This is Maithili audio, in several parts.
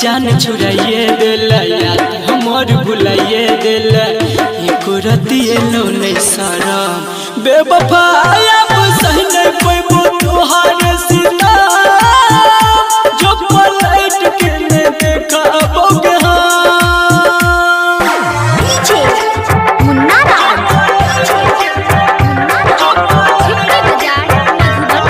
जान छुड़ाइए देल, याद हमर भुलाइए देल। एको रति एलो नहीं शरम, बेवफा अब सही नहीं पैबो तोहार सितम। जो पलट के ने देखा बोगे हम। डीजे मुन्ना राज, छिटकी बाजार मधुबनी।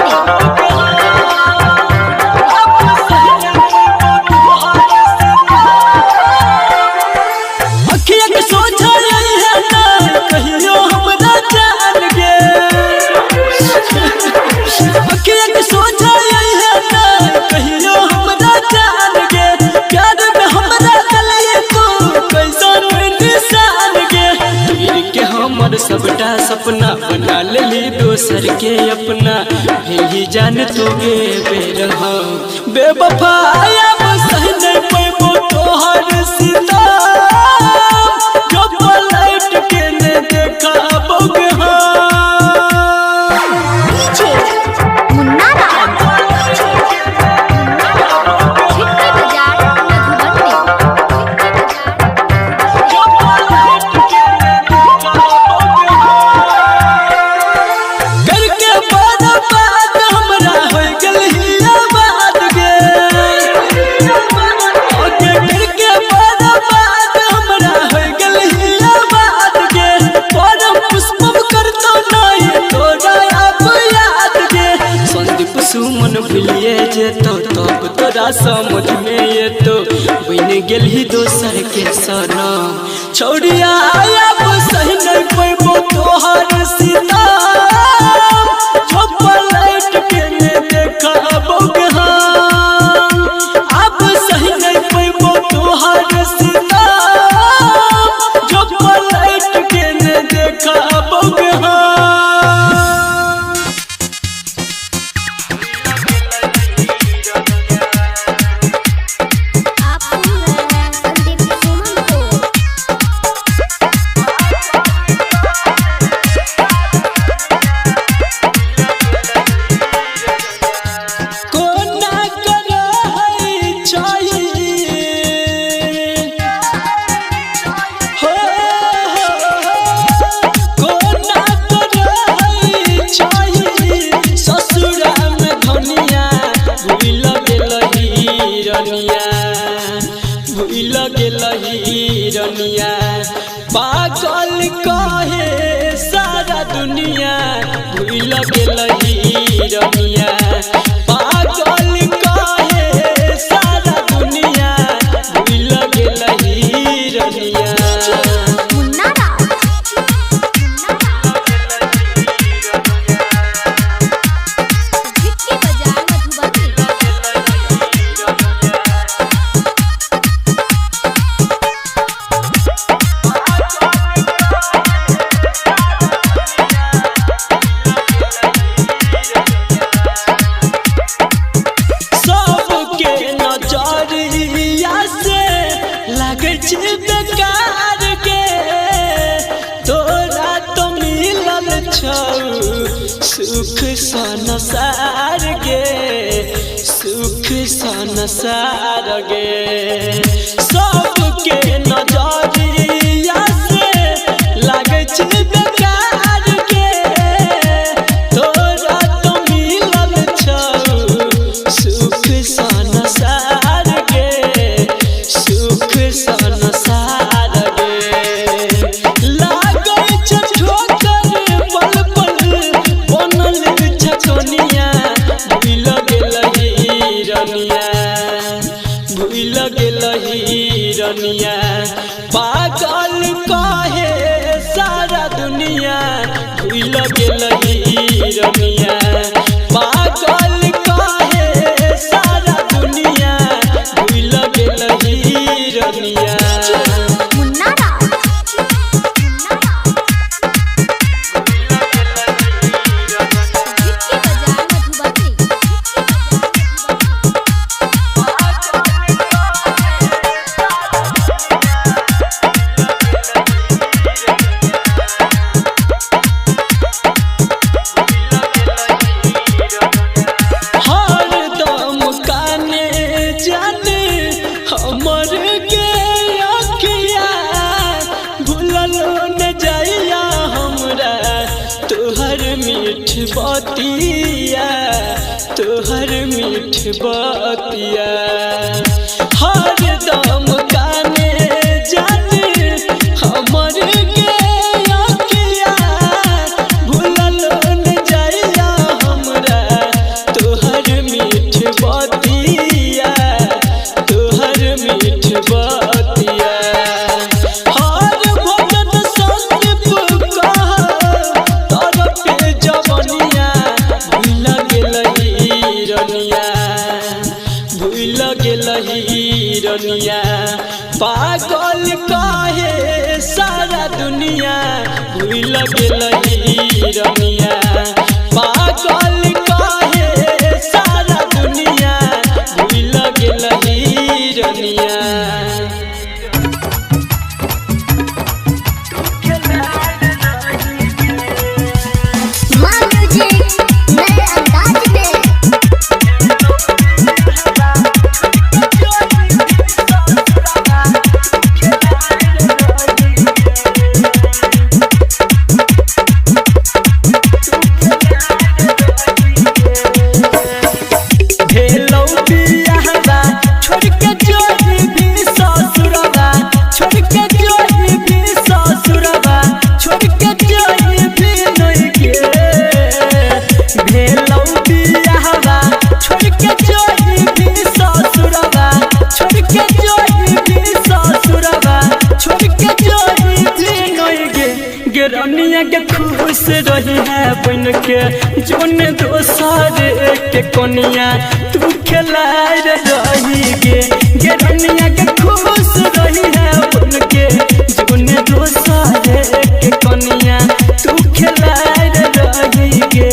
अखिया के सोझा आई है ना कहियो हमरा जान गे। अखिया के सोझा आई है ना कहियो हमरा जान गे। प्यार में हमरा दलिए तू कैसन निशान गे। तीर के हमर सबटा सपना बना लेली दोसर के अपना। भेली जान तू गे बेरहम, बेवफा अब सही नहीं पैबो तोहर सितम। जो पलट के ने देखा बोगे हम। डीजे मुन्ना राज, छिटकी बाजार मधुबनी। जो पलट के ने देखा बोगे हम। करके बर्बाद हमरा होय गेल हिया बात गे। ओके करके बर्बाद हमरा होय गेल हिया बात गे। परम पुष्पम करतो नहीं तोरा अब याद गे। संदीप सुमन भूलिए जेतो तब तोरा समझ में एतो। बन गेल ही दोसर के सनम, छौड़िया अब सही नहीं पैबो तोहर सितम। जो पलट के ने देखा बोगे हम। अब सही नहीं पैबो तोहर सितम। जो पलट के ने देखा बोगे हम। आप सुन रहे हैं संदीप सुमन को। कोना करहै छई हो, कोना करहै छई ससुरा में धनिया। भूल गेल हिरनिया, भूल गेल हिरनिया। पागल कहे सारा दुनिया, भूल गेल हिरनिया। पागल कहे सारा दुनिया, भूल गेल हिरनिया। मुन्ना राज, छिटकी बाजार मधुबनी। सबके नजरिया से लागै छै बेकार के। तोरा तो मिलल छौ सुख संसार गे, सुख संसार गे। सबके नजरिया से लागै छै बेकार के। तोरा तो मिलल छौ सुख संसार गे, सुख संसार गे। लागै छै ठोकर पल पल बनल छकनिया। भूल गेल हिरनिया, भूल गेल हिरनिया। मीठ बतिया हर दम काने जाने हमर के अखिया भूलल न जाइया हमरा तोहर मीठ बतिया तोहर मीठ बतिया हर भजन संदीप कह तरफ जवनिया भूल गेलही रनिया भूल गेलही रनिया पागल कहे सारा दुनिया भूल गेलही रनिया पागल कहे सारा दुनिया भूल गेलही रनिया। माँ म्यूजिक नए अंदाज में। भेलौ बियाहवा छोड़ के जोड़ी भी ससुरवा छोड़ के जोड़ी भी ससुरवा छोड़ के जोड़ी भी नहीं के भेलौ बियाहवा छोड़ के जोड़ी भी ससुरवा छोड़ के जोड़ी भी ससुरवा छोड़ के जोड़ी भी नहीं के गिरनिया के खुश रही है बन के जोन दोसर के कोनिया तू खेलाय रही गे गिरनिया के खुश रही है बन के जोन दोसर के कोनिया तू खेलाय रही गे।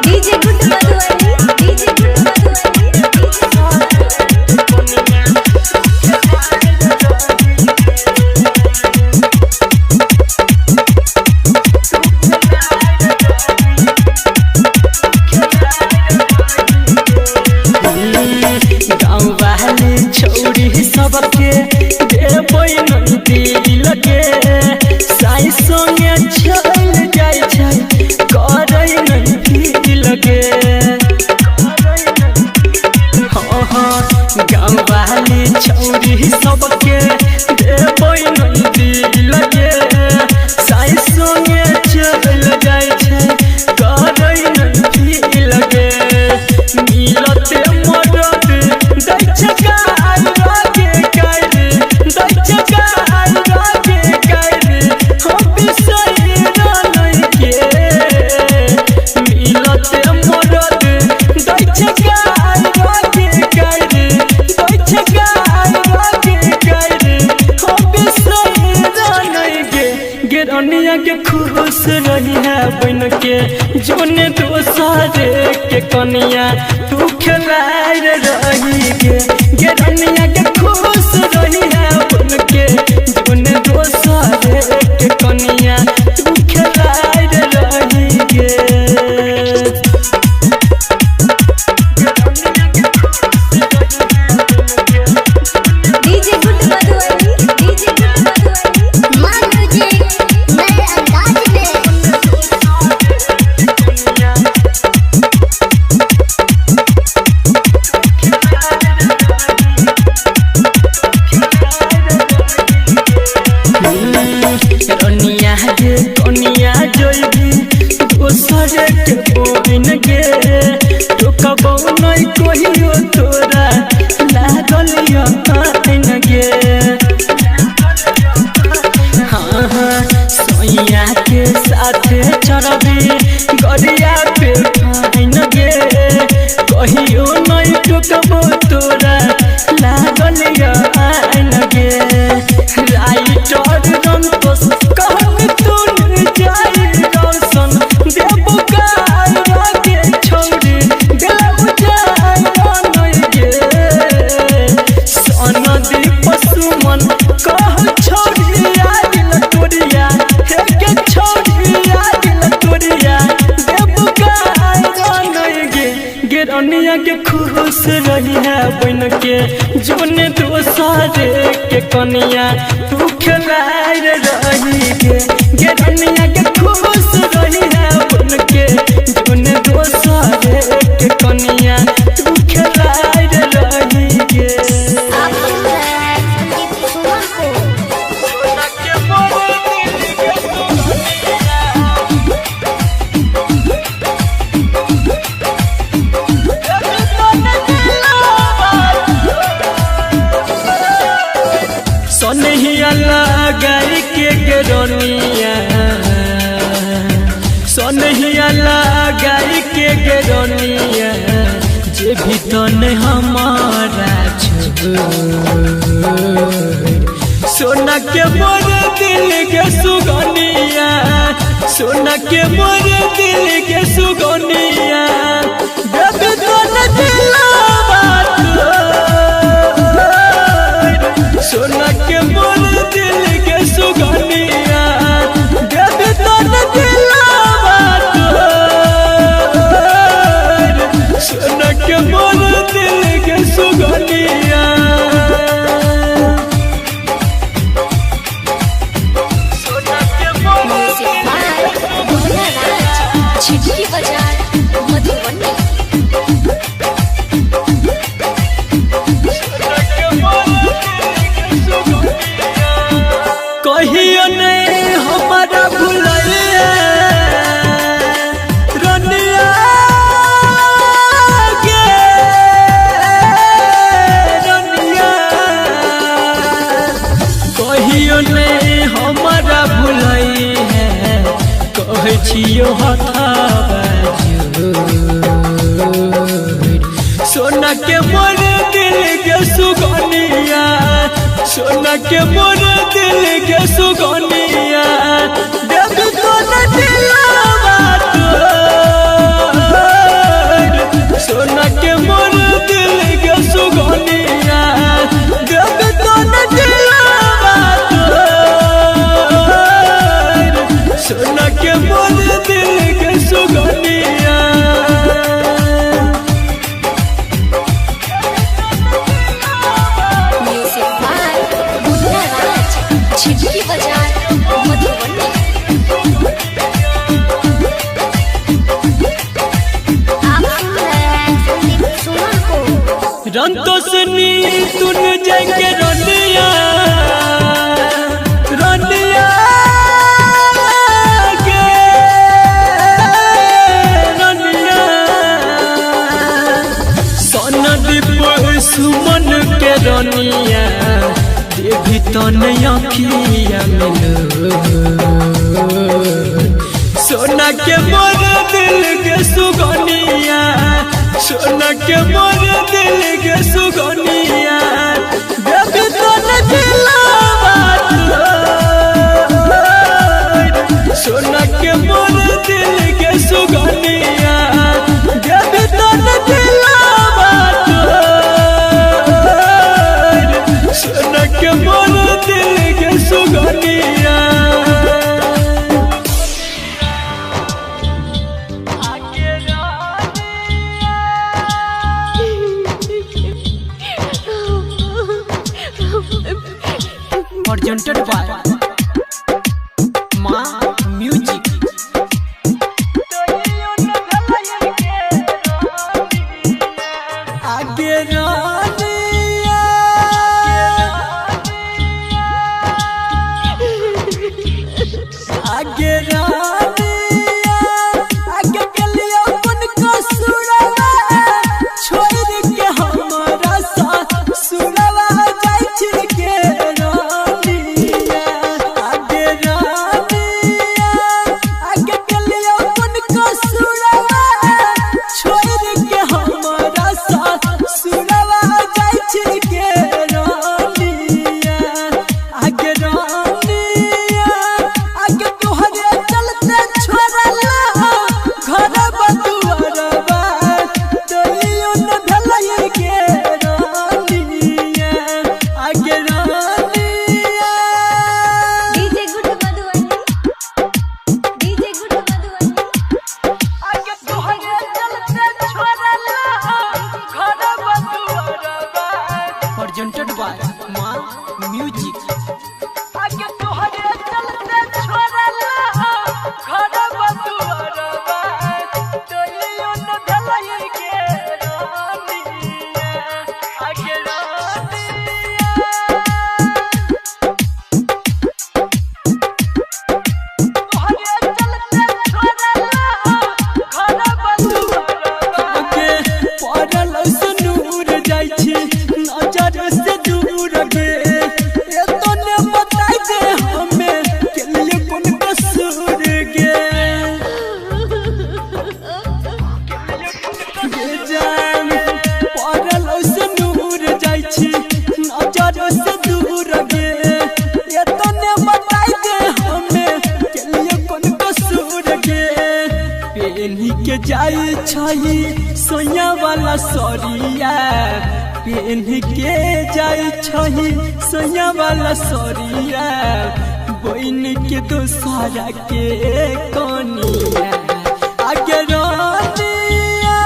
DJ good Madhubani, DJ good Madhubani, DJ Madhubani. गाँव वाले छौरी सबके देबै नदी लगे साई संगे चल जाइ छै करै नहीं लगे। हाँ हाँ गाँव वाले छौरी सबके देबै नदी लगे साई संगे चल जाइ छै करै नहीं लगे मिलते मदद दै छै गाय रागे गाय दै छै गाय रागे गाय हम बिसरि नहि के मिलते मदद दै छै गाय रागे गाय दै छै गाय रागे गाय हम बिसरि नहि के गिरनिया के खुश रही है बन के जोन दोसर के कनिया तू खेलाय रही गे गिरनिया के खुश रही है बन के जोन दोसर के कनिया तू खेलाय रही गे। DJ good Madhubani, DJ good Madhubani. माँ म्यूजिक नए अंदाज में। रनिया गे कनिया जोइबी दोसर के बोइन गे टोकबौ नै कहियो तोरा लागल य आइन गे। हाँ हाँ सोइया के साथे चढ़बी गरिया पे फाइन गे कहियो नै टोकबौ तोरा लागल य आइन गे। राइटर रंतोष कहन तुन जाई रोशन देबो गाय रागे छौरी देबो जाय नै गे सनदी पशुमन कह छौरी आदिल तोरिया हे के छौरी आदिल तोरिया देबो गाय नै गे गिरनिया के खुश रही है बन के जोन दोसर के कनिया तू खेलाय रही। गे गे रनिया के खुश रही है बन के जोन दोसरे के कनिया तू खेलाय रही गे। आप सुन रहे हैं संदीप सुमन को। सोना के मोर दिल के सुगनिया सोनहिया लगाई के गेरोनिया सोनहिया लगाई के गेरोनिया जे भी तने हमारा छोड़ सोना के मोर दिल के सुगनिया सोना के मोर दिल के सुगनिया देवी तोने दिलवा तोर। सोना के मोर दिल के सुगनिया देवी तोने दिलवा तोर। सोना के मोर दिल के सुगनिया। म्यूजिक बाय मुन्ना राज, छिटकी बाजार, मधुबनी। कहियो नहीं हमारा भुलैया रनिया गे रनिया कहियो नहीं हमारा भुलैया कहै छियो हथावा जोड़। सोना के मोर दिल के सुगनिया सोना के मोर दिल के सुगनिया देवी तोने दिलवा तोर। सोना के मोर दिल के सुगनिया देवी तोने दिलवा तोर। सोना के मोर दिल के सुगनिया। म्यूजिक बाय मुन्ना राज, छिटकी बाजार, मधुबनी। आप सुन रहे हैं संदीप सुमन को। रंतोसनी तुन जाएंगे रनिया रनिया के रनिया सोनदीप सुमन के रनिया देवी तन अखिया मिलो सोना के मोर दिल के सुगनिया सोना के मोर दिल के सुगनिया देवी तोने दिलवा तोर। सोना के मोर दिल के सुगनिया देवी तोने दिलवा तोर। सोना के मोर दिल के सुगनिया। Presented by Ma Music. आगे रानिया आगे रानिया आगे कलिया अपन कसुरवा छोड़ के हमारा सा सुरवा जाय छी के रानिया आगे रानिया आगे कलिया अपन कसुरवा छोड़ के हमारा सा सुरवा जाय छी के रानिया आगे रानिया आगे तोहरे चलते पेन्ही के जाई छही सोया वाला सरिया, पेन्ही के जाई छही सोया वाला सरिया, बहन के दोसारा के कनिया। आगे रानिया,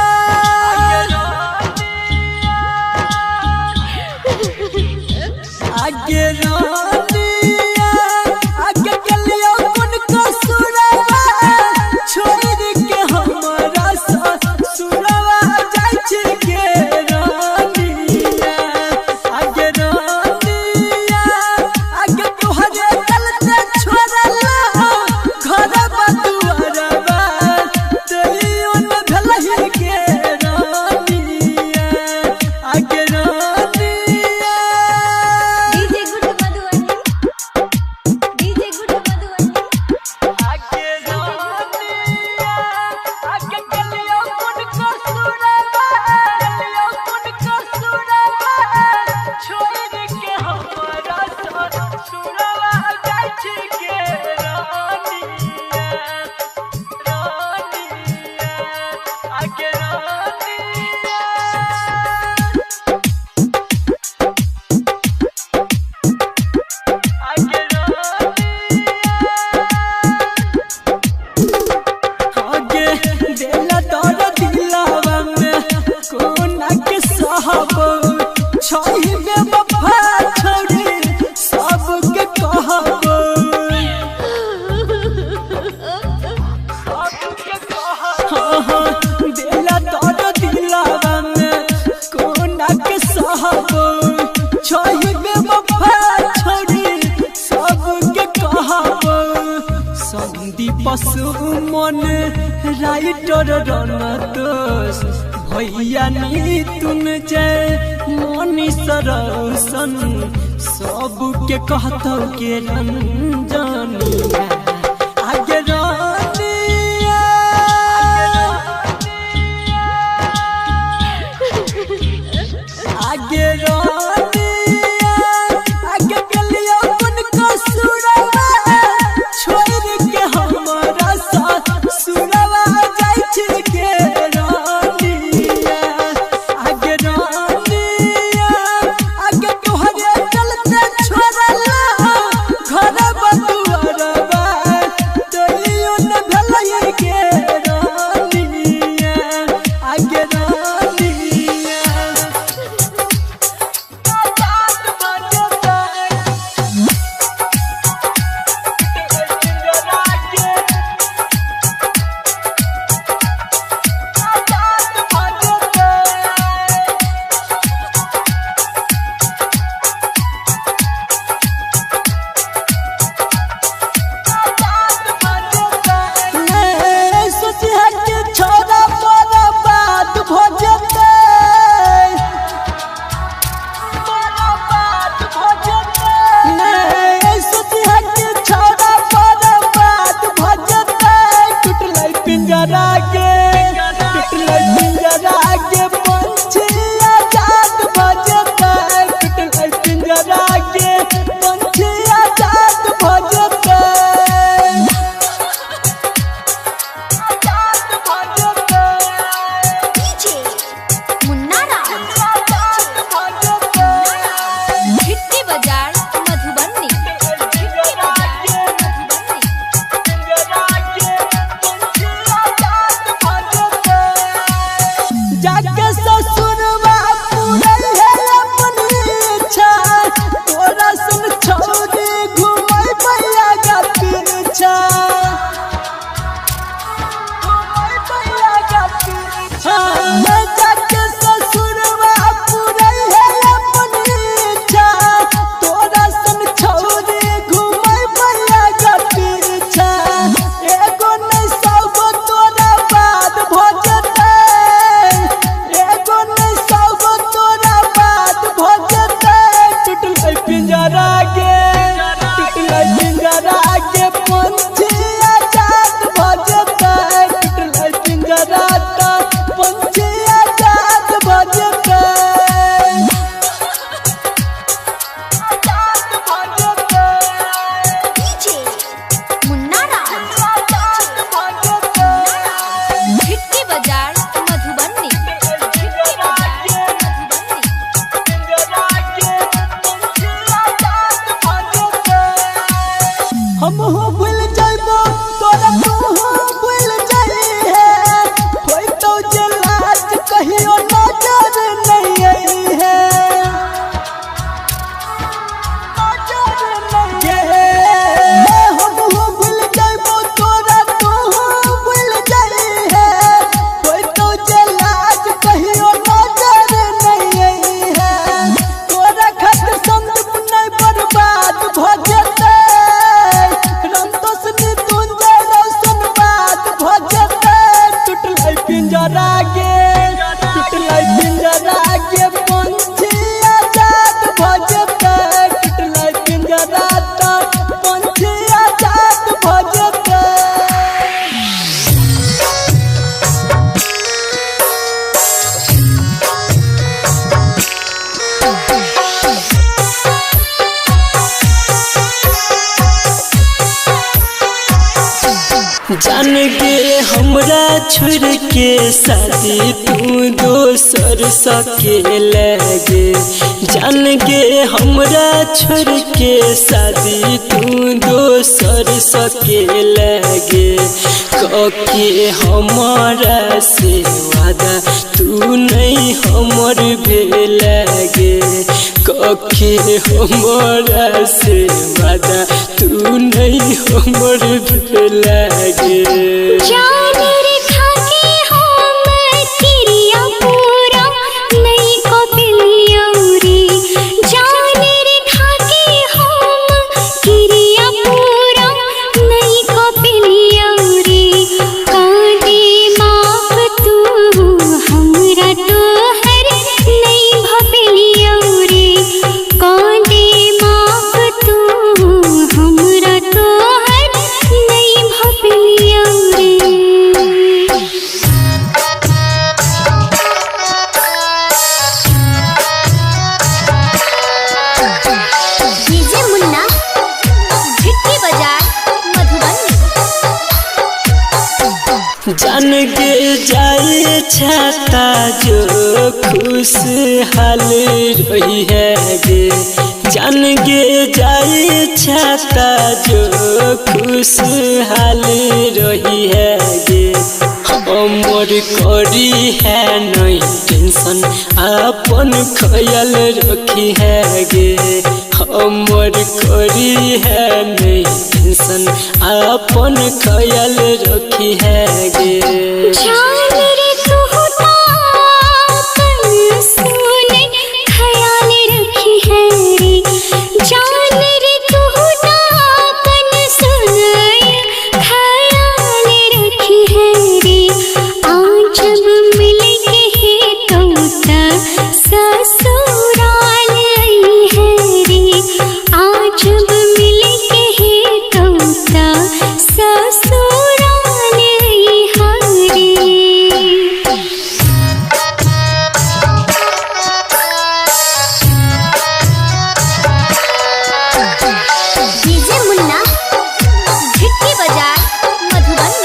आगे रानिया, आगे कलिया कोन कसुरवा, छोड़ के हमरा ससुरवा जाय छै गे रानिया। आगे रानिया, आगे तोहरे चलते छोड़ला घर बदुअरवा, तैयो न भेलही गे रानिया। आगे रानिया, DJ good Madhubani, DJ good Madhubani. आगे रानिया, आगे कलिया कोन कसुरवा, कलिया कोन कसुरवा, छोड़ के हमरा ससुरवा जाय छै गे रानिया। रानिया, आगे रानिया, आगे रानिया, आगे देला तोर दिलावा में कोना के सहब, छही बेवफा छोड़ी सबके कहब, सबके कहब। हाँ, देला तोर दिलावा में कोना के सहब, छही बेवफा छोड़ी सबके कहब। संदीप सुमन राइटर रणतोष भैया नितुन जय मनीष रोशन, सबके कहतौ के रंजनिया। आगे रानिया, आगे रानिया, आगे कलिया कोन कसुरवा, छोड़ के हमरा ससुरवा जाय छै गे रानिया। आगे रानिया, आगे तोहरे चलते छोड़ला घर बदुअरवा, जान गे हमरा छोड़ के शादी तू दोसर सके लगे। जान गे हमरा छोड़ के शादी तू दोसर सके लगे। कके हमारा से वादा तू नहीं हमर भेल गे। कके हमारा से वादा तू नहीं हमर भेल गे। जान रे खाके हम किरिया पूरा नहीं कपिलिया रे। जान रे खाके हम किरिया पूरा नहीं कपिलिया रे। कादे माफ तू हमरा तोहर नहीं भपिलिया रे। कादे माफ तू हमरा तोहर नहीं भपिलिया रे। डीजे मुन्ना, भिट्टी बाजार, मधुबनी। जान के जाए छाता जो खुशहाल रही है गे। जान के जाए छाता जो खुशहाल रही है गे। हमर करी है नहीं टेंशन अपन ख्याल रखी है गे। हमर करी है नहीं टेंशन अपन ख्याल रखी है गे। जान रे तू ताकन सुने ख्याल रखी है रे। जान रे तू ताकन सुने ख्याल रखी है रे। आज जब मिल के तो ससुराल आई है रे। आज जब मिल के तो ससुराल आई है रे। डीजे मुन्ना, भिट्टी बाजार, मधुबनी।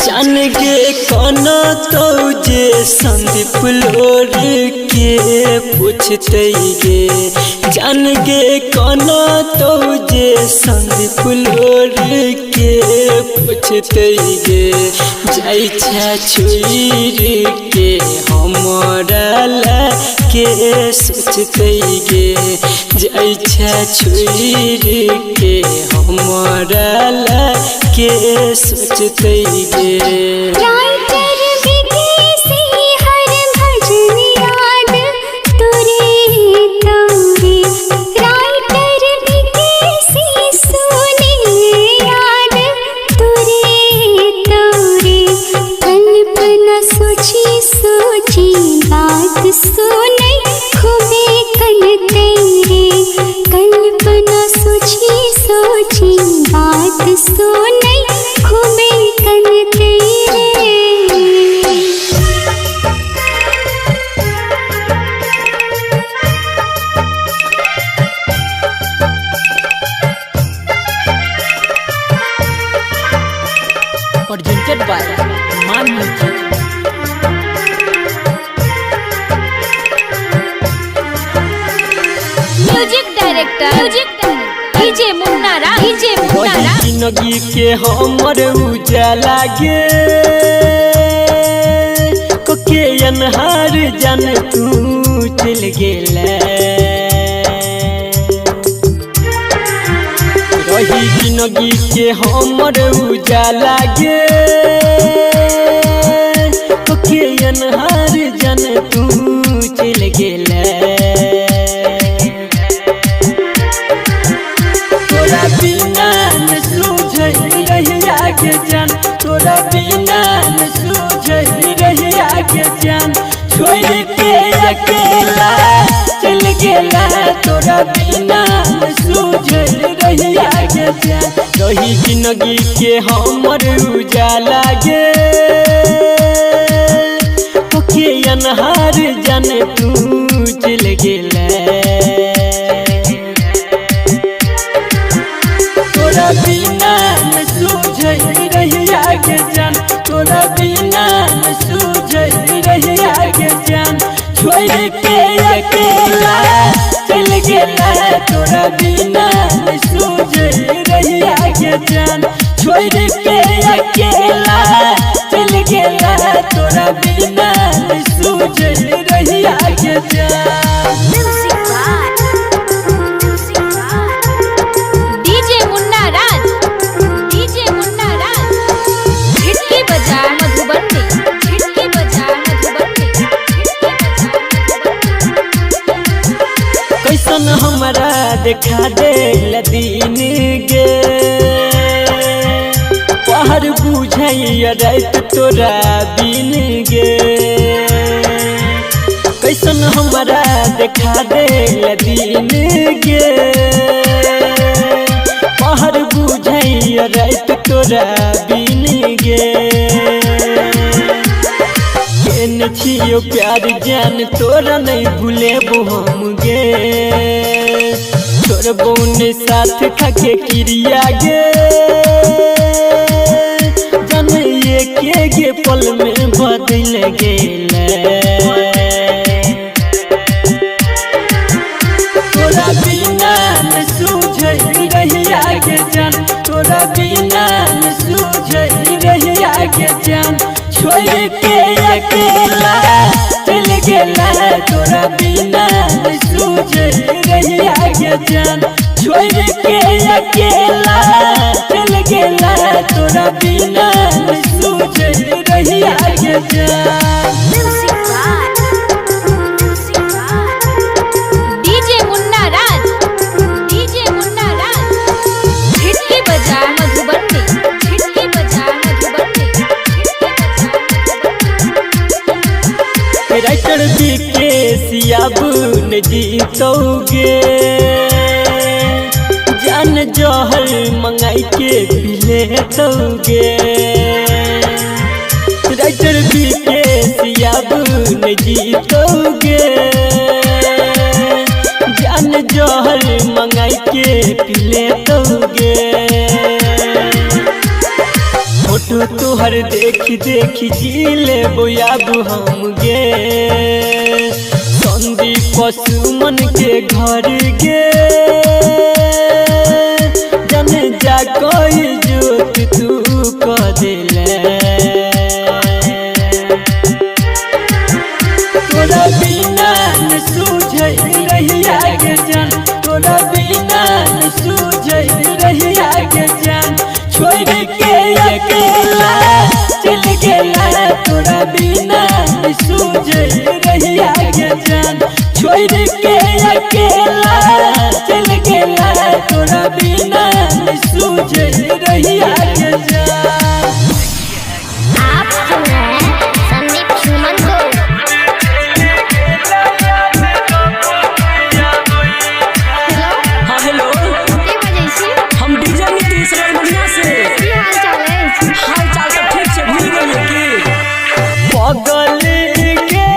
जान गे कोना तो जे संदीप लोर के पूछते गे। जान गे कोना तो जे संदीप लोर के पूछते गे। जाइ छुईर के हमरा ला के सोचते गे। जाइ छुईर के हमरा ला के सोचते गे। राइटर विदेशी हर भजन याद तोरे तोरे। राइटर विदेशी सुने याद तोरे तोरे। कल्पना सोची सोची बात सुने खूबे कल तेरे। कल्पना सोची सोची बात सुने खूबे कल तेरे। Presented by Maan Music. Music director DJ Munna Raj, DJ Munna Raj. जिंदगी के हमर उजाला गे कोके अनहार जान तू चल गेला। रही जिंदगी के हमर उजाला गे कोके अनहार जान तू चल गेला। तोरा बिना न सूझै रहिया के जान, तोरा बिना न सूझै रहिया के जान। छोड़ के अकेला चल गेला, तोरा बिना न सूझै रहिया के जान। रही जिंदगी के हमर उजाला गे कोके अनहार जान तू चल गेला। तोरा बिना तोरा बिना नहीं सूझे रहिया के जान, छोड़ के अकेला चल गेला तोरा बिना नहीं सूझे रहिया के जान। Music by DJ Munna Raj, DJ Munna Raj, Jhitki Bazar Madhubani, Jhitki Bazar Madhubani, Jhitki Bazar Madhubani. कैसन हमरा देखा दे दीन गे, पहर बुझैया रात तोरा बिन गे। कैसन हमरा देखा दे दीन गे, पहर बुझैया रात तोरा बिन गे। केने छियो प्यार जान तोरा नहीं भूलेबो हम गे, छोड़बो ने साथ खाके क्रिया गे। जान ये के गे पल में बदल गेले, तोरा बिना न सूझे रहिया के जान, तोरा बिना न सूझे रहिया के जान, छोड़ के अकेला चल गेला तोरा बिना न सूझे रहिया के जान, छोड़ के अकेला चल गेला तोरा बिना न सूझे रहिया के जान। Music by DJ Munna Raj, DJ Munna Raj, Jhitki Bazar Madhubani, Jhitki Bazar Madhubani, Jhitki Bazar Madhubani. Writer BK सियाबुन जीतोगे, जान जहर मंगाई के पीले तोगे। राइटर बीके सियाबुन जीतोगे, जान जहर मंगाई के पीले तोगे। फोटो तोहर देख देख जी ले बोयाबू हम गे, संदीप पशुमन के घर गे। जन जा कोई जोत तू क दिले, तोरा बिना न सूझे रहिया के जान, तोरा बिना न सूझे रहिया के जान, छोड़ के अकेला चल गेला तोरा बिना न सूझे रहिया के जान, छोड़ के अकेला चल गेला तोरा बिना न सूझे रहिया के जान। आप सुन रहे हैं संदीप सुमन को। हेलो, हाँ हेलो, के बजै छी? हम डीजे नीतीश रमणिया से। की हाल चाल अछि? हाल चाल सब ठीक छै, भूल गेलियै की? पगल गे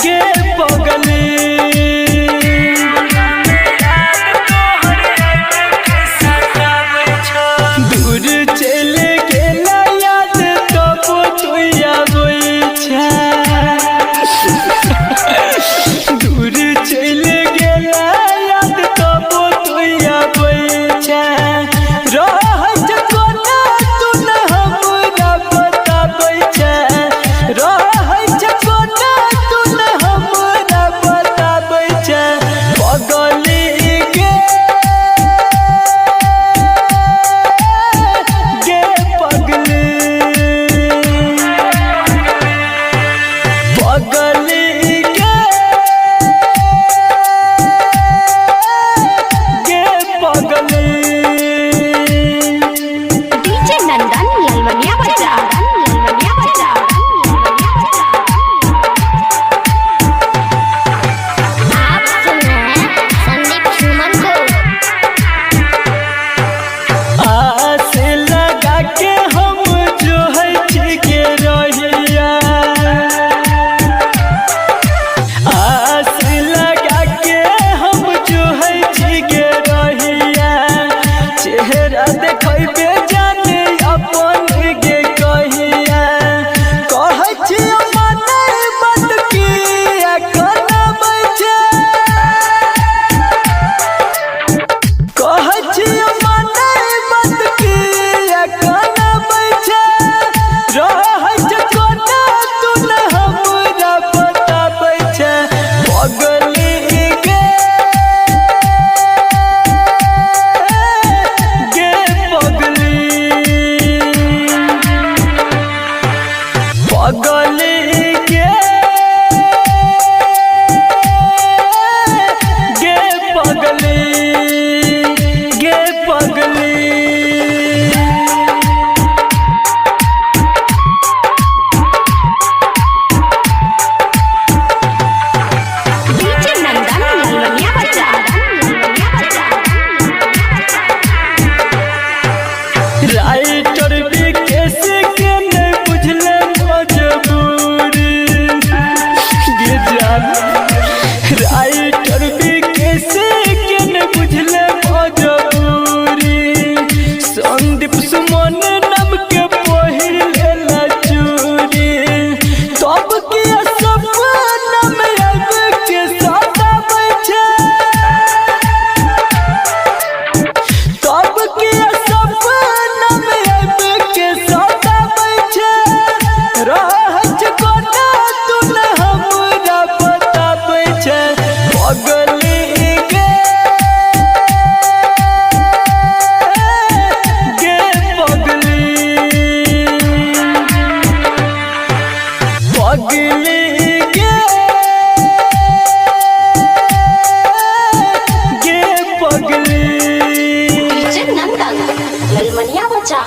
गे पगल, दूर चल गेला याद तबो तू आबै छै, दूर चल गेला याद तबो तू आबै छै, रहै छै कोना तू न गे पगली। डीजे नंदन ललवनिया बजा। राइटर विकेश के नहीं बुझले मजबूरी गे जान। राइटर विकेश के नहीं बुझले मजबूरी। संदीप सुमन नाम के पहिर लेला चूड़ी। तब के सपना में आब के सताबै छै। तब के सपना में आब के सताबै छै। रहै छै कोना तू न हमरा बताबै छै। पगली गे, गे पगली, पगली गे, गे पगली। डीजे नंदन ललमनिया बजा।